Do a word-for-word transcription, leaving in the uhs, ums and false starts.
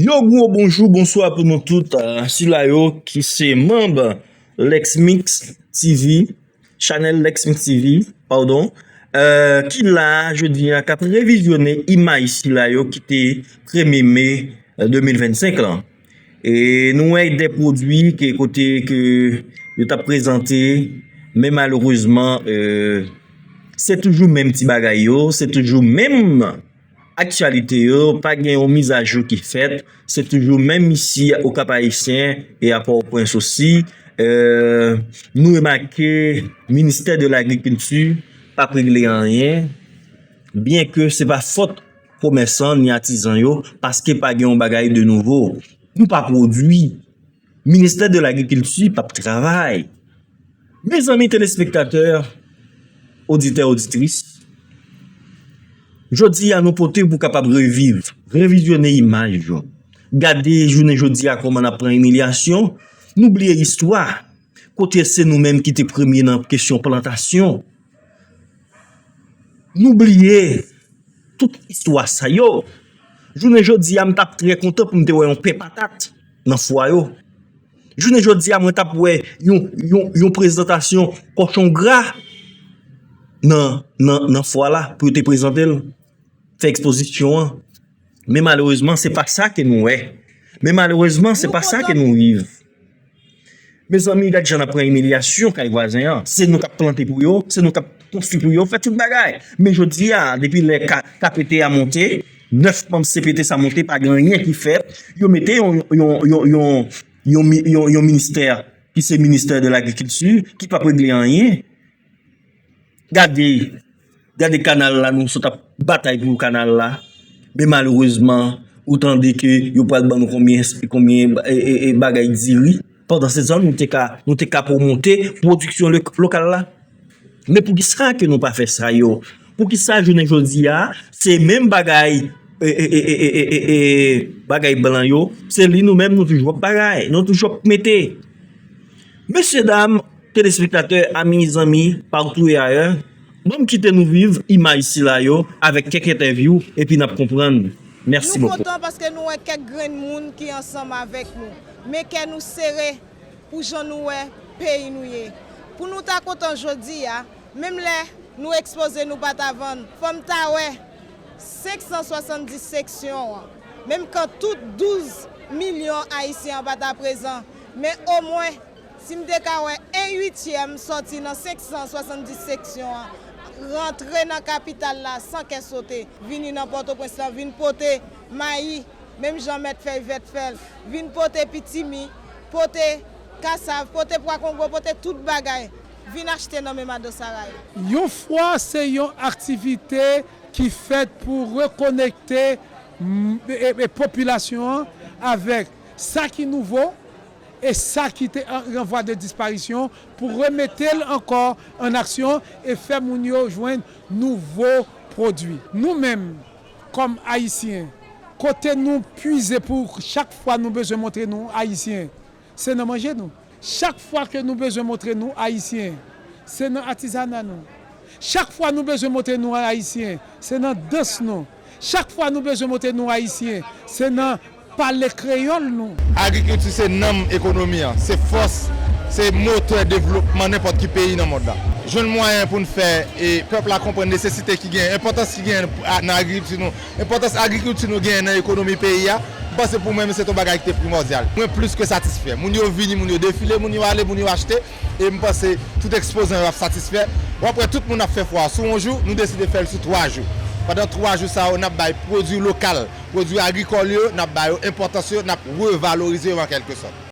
Yo, gwo bonjou, bonswa pou nou tout, euh, sila yo ki se manb Lexmix T V, chanèl Lexmix T V, padon, euh, ki la jodi a k ap revizyone imaj sila yo ki te premye me, euh, de mil vennsenk lan. E nou wè de pwodui ke kote ke yo t ap prezante, men malerezman, euh, se toujou menm ti bagay yo, se toujou menm aktyalite yo, pa gen yon mizajou ki fèt, se toujou menm isi o Kap Ayisyen e a Pòtoprens osi. Euh, nou remake ministè de lagrikilti p ap regle anyen, byen ke se pa fòt komèsan ni atizan yo, paske pa gen yon bagay de nouvo. Nou pa pwodui. Ministè de lagrikilti p ap travay. Mezanmi telespektatè, oditè, oditris, jodi a nou pote pou kapab reviv, revizyone imaj yo. Gade jounen jodi a kòman n ap pran imilyasyon, nou bliye istwa, kote se nou menm ki te premye nan kesyon plantasyon. Nou bliye tout istwa sa yo. Jounen jodi a, m t ap trè kontan pou m te wè yon pen patat nan fwa yo. Jounen jodi a, mwen t ap wè yon, yon, yon prezantasyon kòchon gra nan, nan, nan fwa la pou yo te prezante l, fè ekspozisyon an. Men malerezman, se pa sa ke nou wè. Men malerezman, se pa sa ke nou viv. Mezanmi, gad jan n ap pran imilyasyon kay vwazen an. Se nou k ap plante pou yo, se nou k ap konstwi pou yo, fè tout bagay. Men jodi a, depi lè ka, K P T a monte, nèf manm C P T sa monte, pa gen anyen ki fèt. Yo mete yon, yon, yon, yon, yon mi- yon, yon ministè ki se ministè de lagrikilti, ki p ap regle anyen. Gade, gade kanal la, nou sot ap batay pou kanal la. Men malerezman, ou tande ke yo pral ban nou konbyen, konbyen, e, e, e, bagay diri. Pandan se tan, nou te ka, nou te ka pwomote pwodiksyon lo- lokal la. Men poukisa ke nou pa fè sa yo? Poukisa jounen jodi a, se menm bagay, e, e, e, bagay blan yo, se li nou menm nou toujou ap bagay, nou toujou ap mete. Mesye dam, telespektatè, ami, zanmi, partou e ayè, ban m kite nou viv imaj sila yo avèk kèk entèvyou, epi n ap konprann. Mèsi bokou. Nou kontan paske nou wè kèk grenn moun ki ansanm avèk nou. Men kè nou sere pou jan nou wè peyi nou ye. Pou nou ta kontan jodi a, menm lè nou ekspoze nou pa ta vann, fò m ta wè senk san swasanndis seksyon an. Menm kan tout douz milyon Ayisyen an pa ta prezan, men omwen, si m te ka wè en uityèm sòti nan senk san swasanndis seksyon an, rantre nan kapital la san kè sote, vini nan Pòtoprens lan, vin pote mayi, menm jan mèt fèy vèt fè l, vin pote pitimi, pote kasav, pote pwa kongo, pote tout bagay, vin achte nan men madan Sara yo. Yon fwa se yon aktivite ki fèt pou rekonekte, m, e, e popilasyon an avèk sa ki nouvo e sa ki te an, an vwa de disparisyon, pou remete l ankò an aksyon e fè moun yo jwenn nouvo pwodui. Nou menm, kòm Ayisyen, kote nou pwize pou chak fwa nou bezwen montre nou Ayisyen, se nan manje nou. Chak fwa ke nou bezwen montre nou Ayisyen, se nan atizana nou. Chak fwa nou bezwen montre nou Ayisyen, se nan dans nou. Chak fwa nou bezwen montre nou Ayisyen, se nan pale kreyòl nou. Agrikilti se nanm ekonomi an, se fòs, se motè devlopman nenpòt ki peyi nan mond la. Jwenn mwayen pou n fè e pèp la konprann nesesite ki genyen, enpòtans ki genyen a, nan agrikilti nou, enpòtans agrikilti nou genyen nan ekonomi peyi a, m panse pou mwen, se yon bagay ki te primòdyal. Mwen plis ke satisfè. Moun yo vini, moun yo defile, moun yo ale, moun yo achte, e m panse tout ekspozan yo ap satisfè. W ap wè tout moun ap fè fwa a sou yon jou, nou deside fè l sou twa jou. Pandan twa jou sa yo, n ap bay pwodui lokal, pwodui agrikòl yo, n ap ba yo enpòtans yo, n ap revalorize yo an kèlke sòt.